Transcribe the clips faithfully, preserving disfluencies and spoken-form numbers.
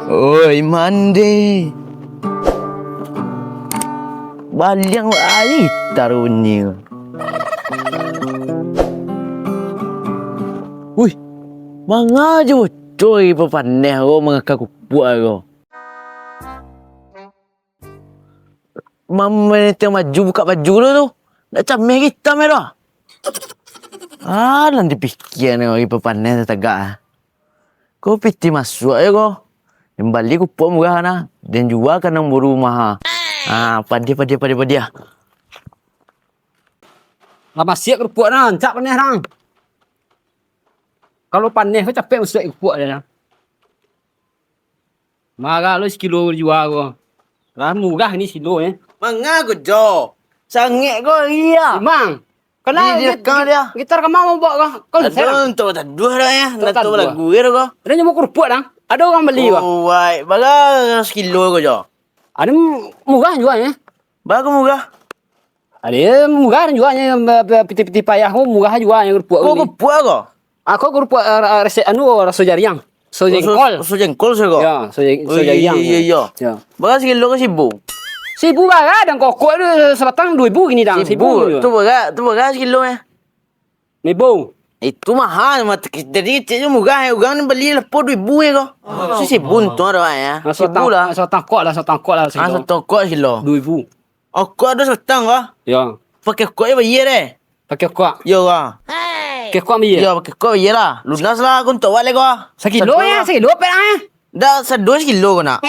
Oi, mande. Baliang ai tarunyi. Wih, manga jo bocor papaneh ko mangaka kupuak ko. Mamaneh tiang baju, bukak baju lo tu. Ndak cameh kita meh doh. Ah, nan dipikia ni urang papaneh tatagak ah. Ko pitih masuak yo ko. Den bali kupuak murah nah, den jua ka nan buru maha. Ah, padiah, padiah, padiah, padiah. Lah masiak kupuak nah, rancak paneh nah. Kalau paneh ko capek masuak kupuak dia nah. Murah lo sakilo jua ko. Lah murah ni sakilo eh. Manga ko jo. Sangek ko iya. Mang. Di, di rekang dia. Gitar ka ma mabok ko? Konser. Ado untuak taduah dah ya. Nak taduah lagu dia ko. Ado nyamu kurupuak dah. Ado urang bali ko. Oh, wai. Bara sakilo ko jo? Ado murah jua ya. Bara murah? Ado murah jua ya. Pitih-pitih payah ko murah jua ya kurupuak ko. Ko kurupuak ko? Ako kurupuak, eh, resep anu, raso jariang. Raso jengkol. Raso jengkol sajo ko? Ya, raso jeng-, raso jariang. Iyo, iyo, iyo. Ya. Bara sakilo ko sibu? Sibu bara, dan kokok tu sabatang duo ribu kini dang. Sibu. Sibu. Tu bara, tu bara sakilo eh? Ribu. Itu maha, mat-, jadi kecek tu murah eh. Urang ni bali lapo duo ribu eh ko. Oh. Su sibu untuang ado eh. Sibu lah. Sabatang kok lah, sabatang kok lah sakilo. Ah, sabatang kok sakilo. Duo ribu. Okok ado sabatang ko? Ya. Pakai okok je bayia deh. Pakai okok? Yo ko. Pakai okok bayia? Yo, pakai okok bayia lah. Lunas lah, aku untuak wak lai ko. Sakilo ya, sakilo pek ah. Ndak, sado sakilo ko nak.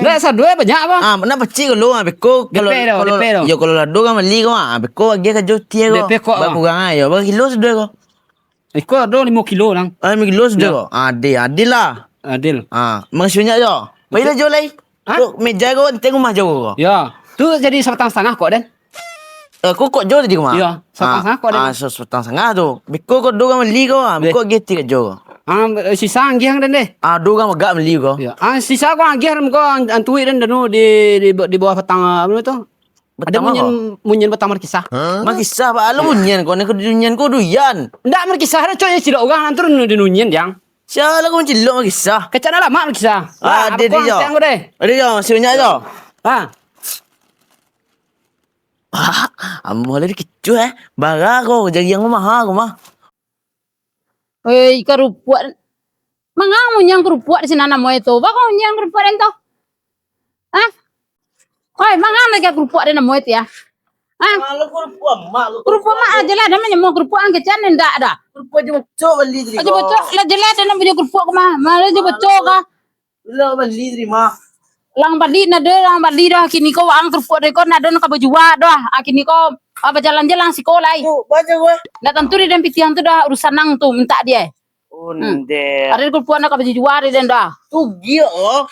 Ndak, sado banyak ko. Ah, nak pacik ko lo, ah, beko kalau, depek do, kalau, depek do. Yo, kalau lado kan bali ko, ah, beko agiah ka jo tie ko. Depek ko, ah. Bakurang ah, yo, bara kilo sado ko? Iko ado limo kilo nang. Ah, limo kilo sado ko? Adil, adil lah. Adil. Ah, makasuiknyo jo. Pai lah jo lai. Hah? Tu meja ko, anteng rumah jo ko. Ya. Tu jadi sabatang satangah kok, Den. Eh, ko kok jo tadi ko mah? Ya, sabatang satangah kok, Den. Ah, sa-, sabatang satangah tu. Beko ko ado urang bali ko, ah, beko agiah ti ka jo ko. Ah, sisa agiah, Den, deh. Ah, ado urang bagak bali ko. Ya. Ah, sisa ko agiah, ko an-, antui, Den, danu di, di, di bawah batang, ah, apa tu? Ado munyian, munyian batang markisah. Markisah, ba alo munyian ko, ni ko dunyian ko duyan. Ndak markisah, ado coy cilok urang, nanti dunyian, Jang. Sia lah ko cilok markisah. Kecek nak lamak markisah. Ah, ado jo. Ado jo, masih banyak jo. Ha. Ambo lah dikicuah eh. Bara ko, jariang ko maha ko mah. Oi, karupuak. Manga munyian karupuak di sinan namonyo tu? Baa ko munyian karupuak den tu? Hah? Oi, manga lagi karupuak den namonyo tu, ya? Hah? Karupuak mak, karupuak mak aja lah, den manyamuah karupuak ang kecek an indak dah. Karupuak aja bocok bali tadi. Aja bocok, lah jelas den punyo karupuak ko mah. Malah aja bocok kah? Lah bali tadi mah. Lah bali nado, lah bali dah. Kini ko waang karupuak den ko nado nan ka bajua dah. Ah, kini ko, ah, bajalan-jalan siko lai. Tu, baca gua. Ndak tantu di den pitih ang tu dah urusan ang tu, mintak dia. Ondeh. Ado karupuak nan ka bajua di den dah. Tu giok oh.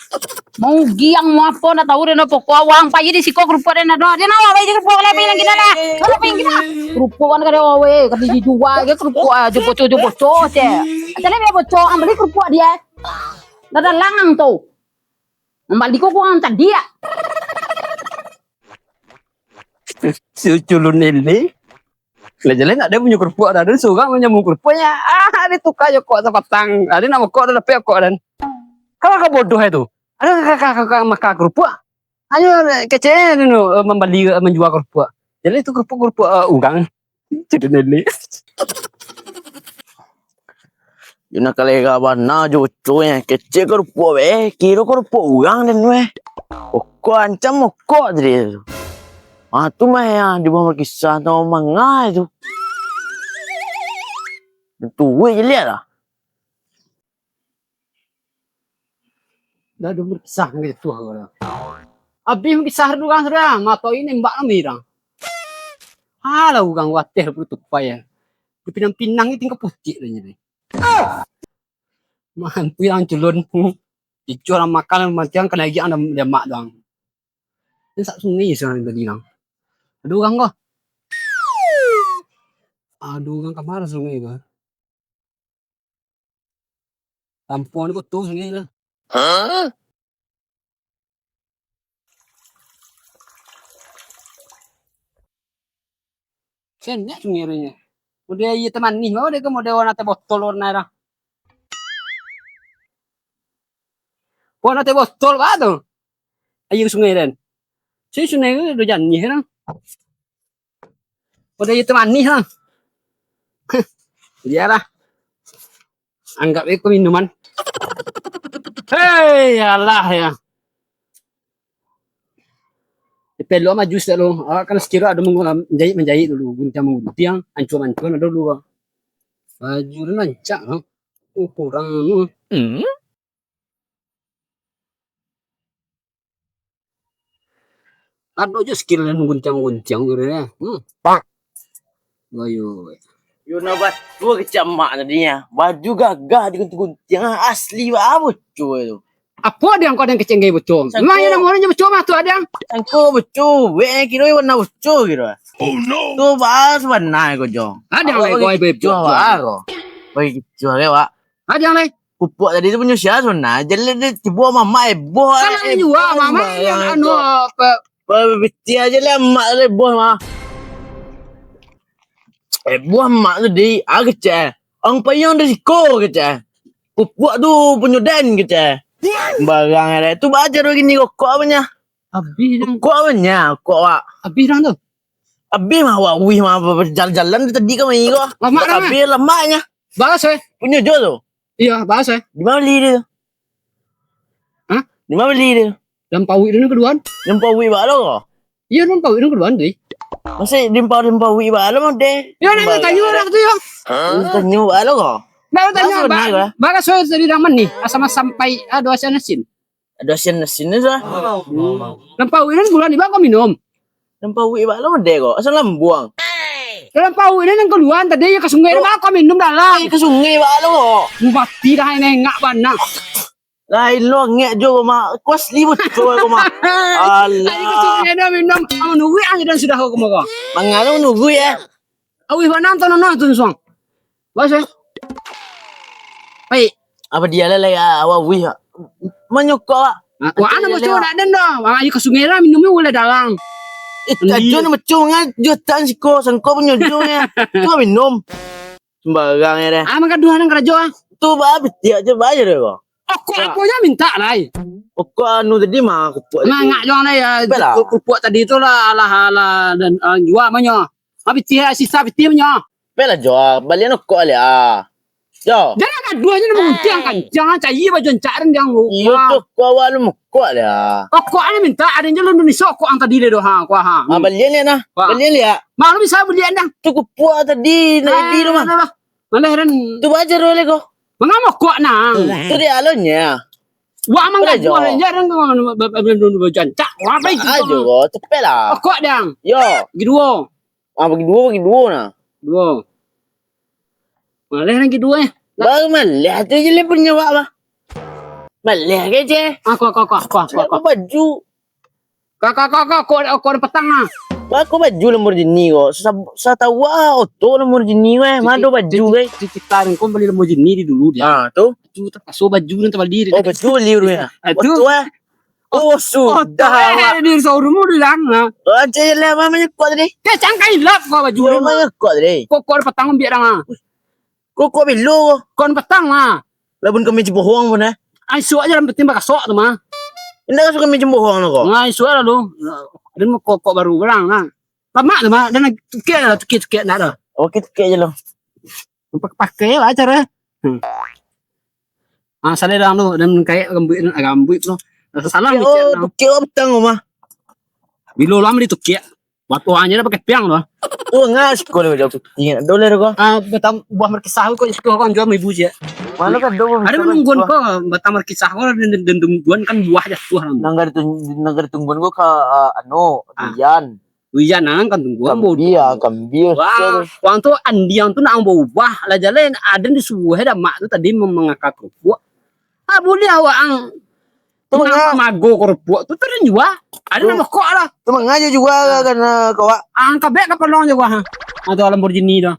Mau giang mau apo ndak tahu den, pokok waang pai di siko karupuak den dah. Den awak pai di karupuak lai, pai nan kini lah. Kalau pai nan kini. Karupuak kan kada wawe, kada dijua ge karupuak aja bocok, aja bocok, cek. Aja lah dia bocok, ang bali karupuak dia. Dah ada langang tu. Mambali ko kurang cadiak. Si culun ini. Lah jaleh nak dia punyo karupuak dah. Dia surang manyamu karupuaknya. Ah, dia tukar jo kok sapatang. Ah, dia nak makok dah dapek kok dan. Kalau kau bodoh itu. Ada kau, kau, kau, kau makan karupuak. Ayo kecek dulu, eh, mambali, eh, manjua karupuak. Jaleh itu karupuak-karupuak, eh, urang. Jadi nilai. Yo nak kalera bana jo bocok eh. Kecek karupuak eh. Kiro karupuak urang den weh. Okok ancam okok tadi tu. Ah, tu mah yang di bawah kisah tu manga tu. Tuik je lihat lah. Dah, dah berkisah dengan itu aku dah. Habis berkisah tu kan sudah, mato ini mbak kami dah. Alah, urang wateh pun tupai ya. Di pinang-pinang ni tinggal putik dah jadi. Mantu yang culun. Icuah lah makan, mantiang kena agiak dah, dah mak doang. Ini sak sungai sih tadi nang. Ada urang kah? Ada urang kamar sungai kah? Tampuang ni kotor sungai lah. Hah? Senek sungai ni. Model aia teh manih, model ke model warna teh botol warna dah. Kok nak teh botol ba tu? Aia sungai den. Si sungai tu dah janih kan. Udah itu manih lah. Biarlah. Anggap itu minuman. Hei, alah ya. Pelok maju sek lo. Awak kan sekira ado manjahit-manjahit dulu, guntiang-mangguntiang, ancua-mancuan ado dulu. Baju tu rancak, ha. Oh, kurang anu. Hmm? Ado jo skill nan guntiang-guntiang tu dia. Hmm. Pak. Ayo. Yo, nah batua kecek mak tadi nya. Baju gagah diguntiang-guntiang, asli ba bocor tu. Apo Adiang ko Adiang kecek ngai bocor? Sangko. Memang iyo namo nyo bocor mah tu Adiang. Sangko bocor, wek kiro warna bocor kiro. Oh no. Tu ba sabana ko jo. Adiang lai ko ai bocor ba ko. Oi kicuah ke, Wak. Adiang lai. Pupuak tadi tu punyo sia sabana? Jaleh deh, tibo mamak eboh. Kan eh, jua mamak yang anu apa? Pitiah aja lah mak tu eboh mah. Eboh mak tu di, ah, kecek. Ang payang di siko kecek. Pupuak tu punyo den kecek. Barang ada tu baca tu gini kok apa nya? Abih dong. Kok apa nya? Kok, Wak? Abih dong tu. Abih mah, Wak, wih mah jalan-jalan tu tadi ka mai ko. Lamak dah, abih lamaknya. Balas eh. Punyo jo tu. Iyo, bahas eh. Di ma bali tu? Hah? Di ma bali tu? Dalam pawik tu nan kaduan. Dalam pawik bak lo ko? Iyo, dalam pawik tu nan kaduan tu. Masa dalam pawik, dalam pawik bak lo mah deh. Yo, nak tanyo lah tu yo. Tanyo bak lo ko? Nak tanyo bak. Bak so tadi daman ni, asam-asam pai ado asian asin. Ado asian asin tu lah. Dalam pawik tu nan kaduan di bak ko minum. Dalam pawik bak lo mah deh ko? Asam lambuang. Dalam pawik ni nan kaduan tadi yo ka sungai bak ko minum dalam. Eh, ka sungai bak lo. Mati dah ini ngak bana. Lain lo ngek jo ko mah. Ko asli betul ko mah. Alah. Tadi ka sungai dah minum. Amun uwik aja dan sudah ko mah ko. Mangalo nunggu ya. Awih bana tu nono tu suang. Bagus eh. Baik. Apa dia lah lai awak wih. Manyokok. Wah, anu bocor nak den dah. Wah, ayo ka sungai lah minumnya boleh dalang. Eh, tajo nak bocor ngan jutaan siko sangko punyo jo ya. Tu minum. Sembarang ya deh. Ah, mangga dua nang karajo ah. Tu ba pitiak je bayar deh ko. Okok apo je minta lai. Okok anu tadi mah kupuk. Mangak jo lai ya. Kupuk tadi tu lah alah alah dan jua manyo. Habis tiak sisa piti manyo. Pailah jo, balian okok alia. Jo. Jangan gaduah je nak manguntiang kancang, cari baju ancak dan jangan lupa. Iyo tu, kau awak lu mokok alia. Okok ane minta, ado je lu Indonesia okok ang tadi deh doh ha, kau ha. Ah, balian liak nah. Balian liak. Malu bisa balian dah. Tu kupuk tadi, nak jadi lu mah. Malah dan. Tu bajar oleh kau. Mangamo okok nah. Tu dia alonnya. Wah, mang gaduah je dan kau baju ancak. Wah, baik. Ajo kau, cepet lah. Okok dang. Yo. Bagi duo. Ah, bagi duo, bagi duo nah. Duo. Maleh lagi duo eh. Baru maleh tu je lah punyo awak bah. Maleh ke je. Aku, aku, aku, aku, aku, aku. Baju. Kau, kau, kau, kau, kau, kau petang ah. Aku baju Lamborghini kau. Sa-, satahu ah, oto Lamborghini weh. Mado baju weh. Cita kau bali Lamborghini di dulu dia. Ah, tu. Tu terpaksa baju nan terbali. Oh, baju bali dulu ya. Ah, tu. Oto eh. Oh, sudah awak. Di showroom tu dang. Aja lah, mama nyekok tadi. Kecang kailap kau baju ni. Mama nyekok tadi. Kok kau ada petang ambiak dang ah. Kok kok belo kau. Kau ada petang lah. Labun kami cipohong pun eh. Ai suak aja dalam penting bakasok tu mah. Indak kasuk kami cipohong lo kau. Nah, suak lah lu. Dan mau kok kok baru barang lah. Lamak tu mah dan tukik lah tukik-tukik nak dah. Oke, tukik aja lo. Pakai lah cara. Hmm. Ah, salah dah tu, dan kayak gambuik tu, ah, gambuik tu. Rasa salah. Tukik, oh, tukik, oh, petang rumah. Bilo lama ditukiak. Waktu hanya dah pakai piang tu. Oh, ngas kau dah jauh tukik. Dolar kau. Ah, betam buah markisah kau itu kau jual ibu je. Mana kan dong. Ada menungguan kau batang markisah kau dan, dan, dan tungguan kan buah jatuh lah. Nanggar tung-, nanggar tungguan kau ke, ah, anu, ah. Hujan. Ujan ang kan tunggu. Kambia, kambia. Wah, wang tu andiang tu nak ang baubah lah jalan. Ada di subuh dah mak tu tadi mangaka kerupuk. Ah, boleh awak ang. Tu mangga mago kerupuk tu tadi jua. Ada nama kok lah. Tu mangga je jua karena kau wak. Ang kabek kapalong je wah. Atau Lamborghini tu.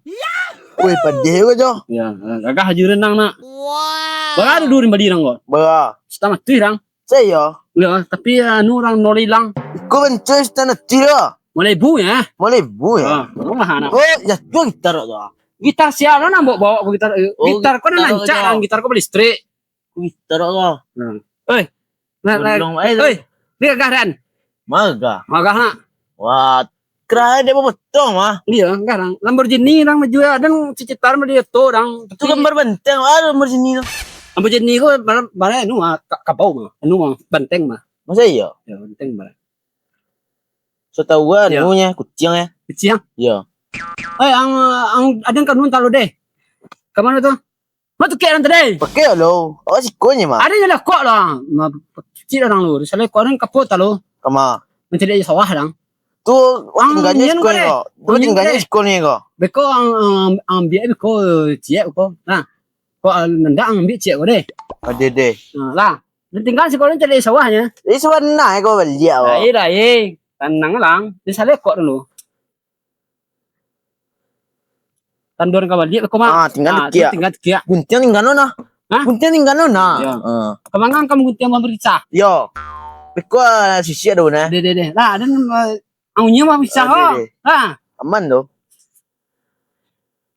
Weh, padeh kau jo. Ya, gagah je renang nak. Wah. Baru dulu bali nang kau. Bah. Setengah tu orang. Saya. Ya, tapi anu urang nol ilang. Iko bantuan setan ati lah. Mulai bu ya. Mulai bu ya. Ah, rumah anak. Oh, jatuh gitar tu. Gitar siapa nak bawa bawa aku gitar? Eh, oh, gitar kau nak gitar rancak aja. Kan gitar kau listrik. Gitar kau. Hmm. Eh, Nah, nah. Oi, ni gagah, Dan. Magah. Magah, ha? Wah, kira dia babetul mah. Iya, garang. Lamborghini urang bajua, dan cicitan bali oto urang. Itu gambar banteng, ah, Lamborghini tu. Lamborghini ko bara-, bara anu, ah, ka-, kabau mah. Anu mah, banteng mah. Masa iya? Ya, banteng mah. Satahu gua, iya, anunyo, kuciang, ya. Kuciang? Iya. Eh, ang, ang, ada kan nun talu deh. Ka mano tu? Ma tukek nan tadi? Pakek lo. Awak sikonyo, Mak. Ada je lah kok lah. Ma, cik orang lu. Salah kok orang kapot talo. Kama? Mancari sawah dang. Tu, ang tinggalnya nian sikon kau deh. Ko. Tu ang tinggalnya nian sikon ni kau. Beko ang, ang, ang ambiak beko ciek ko. Nah. Kok ang ndak ang ambiak ciek ko deh. Ade deh. Nah, lah. Dia tinggal sikon ni cari sawahnyo. Jadi sawah nah kau baliak kau. Lai, lai. Tanang lang. Dia salah kok dulu. Tanduan ka baliak beko, Mak. Ah, tinggal tikiak. Tinggal tikiak. Guntiang tinggal no nah. Hah? Guntiang tinggal no nah. Iya. Ah. Ka manga kamu guntiang mamariksa? Yo. Beko, ah, sisi ado nah. Deh, deh, deh. Lah, dan, eh, angunyo mah bisa. Ah, deh, deh. Ah. Aman tu.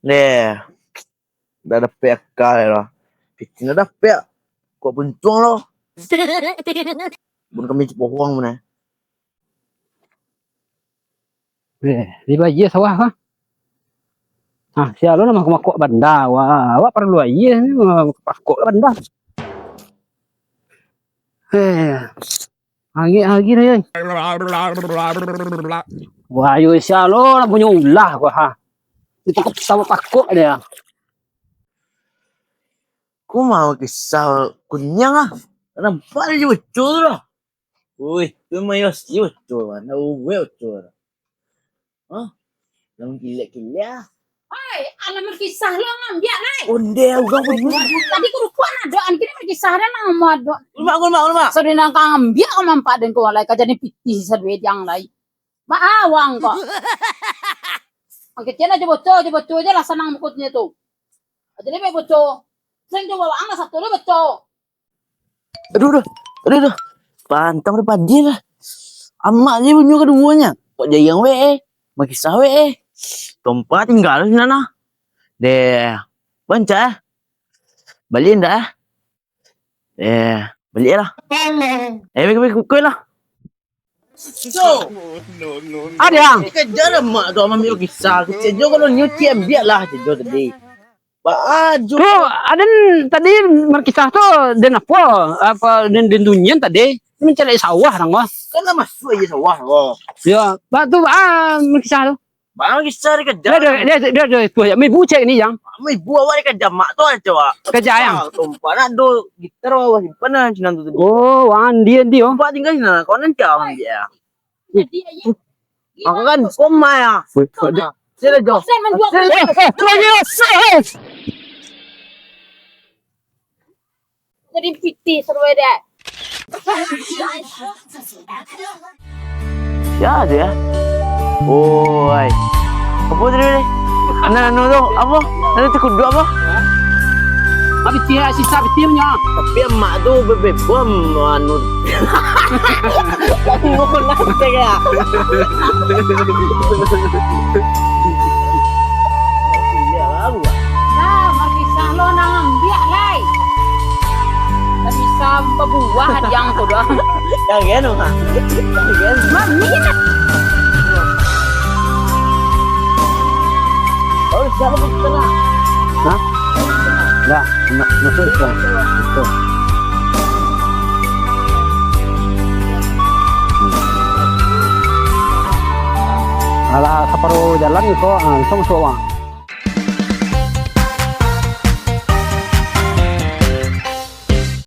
Deh. Dah dapek akal lah. Piti dah dapek. Kok buntuang lo. Bun kami cipohong mana. Eh, di bajia sawah kah? Ah, sia lo nak makok-makok banda. Wah, awak paralu aia ni, makok banda. Eh, angek lagi dah, yoi. Wah, yo, sia lo nak punyo ulah ko, ha. Ditakok-takok dia. Ko mah kisah kuniang ah. Nampak dia bocor tu lah. Ui, tu mah yo si bocor. Nak uwek bocor. Hah? Dalam kilek-kilek ah. Oi, alah markisah lo ngambiak, Nai. Onde, urang pun. Tadi ku rupuak nak doan, kini markisah dah nak mau doan. Ulama, ulama, ulama. Sadonyo nang ka ngambiak kau mampak den kau lai, ka jadi pitih sadonyo diang lai. Maawang kau. Ang kecil aja bocor, aja bocor aja lah sanang mukutnya tu. Jadi baik bocor. Sering coba ang lah satu lah bocor. Aduh, aduh. Aduh, aduh. Pantang udah padi lah. Amak je punyo kaduonyo. Kok jayang we eh. Makisah we eh. Tompa tinggal sinan nah. Deh. Bancak eh. Baliak ndak eh? Eh, baliak lah. Eh, baliak, baliak, baliak lah. So, ada yang. Dikejar lah mak tu, ambil kisah. Kecil jo kalau nyo ciek ambiak lah, kecil jo tadi. Baju. Tu, aden tadi markisah tu, den apo? Apo den, den dunyian tadi? Mancaliak sawah dang, wah. Kan lah masuk aja sawah, wah. Ya, bak tu, ah, markisah tu. Bang, kisah dikejar. Dia, dia, dia, dia, dia, tu ya. Mibu cek ni, yang. Mibu awak dikejar mak tu aja, wak. Kejar, yang. Ah, tumpah nak do gitar awak simpan lah, sinan tu tadi. Oh, wandi, wandi, oh. Tumpah tinggal sinan, kau nanti awak ambil ya. Aku kan koma ya. Wih, kok dia. Sila jo. Saya menjual. Eh, eh, lagi, eh, eh. Jadi pitih seru dek. Ya, dia. Oi. Apa tadi, tadi? Anak anu tu, apa? Tadi tu kudu apa? Habis tiap sisa betimnya. Tapi emak tu bebebom anu. Kamu mau nanti ya? Iya, baru. Nah, markisah lo nang ambiak lai. Ndak bisa babuah diang ko doh. Yang geno, ha? Yang geno. Mami nak. Oh, siapa pun kena? Hah? Dah, nak masuk, Bang. Betul. Alah, saparuh jalan ko, ah, langsung masuk, Bang.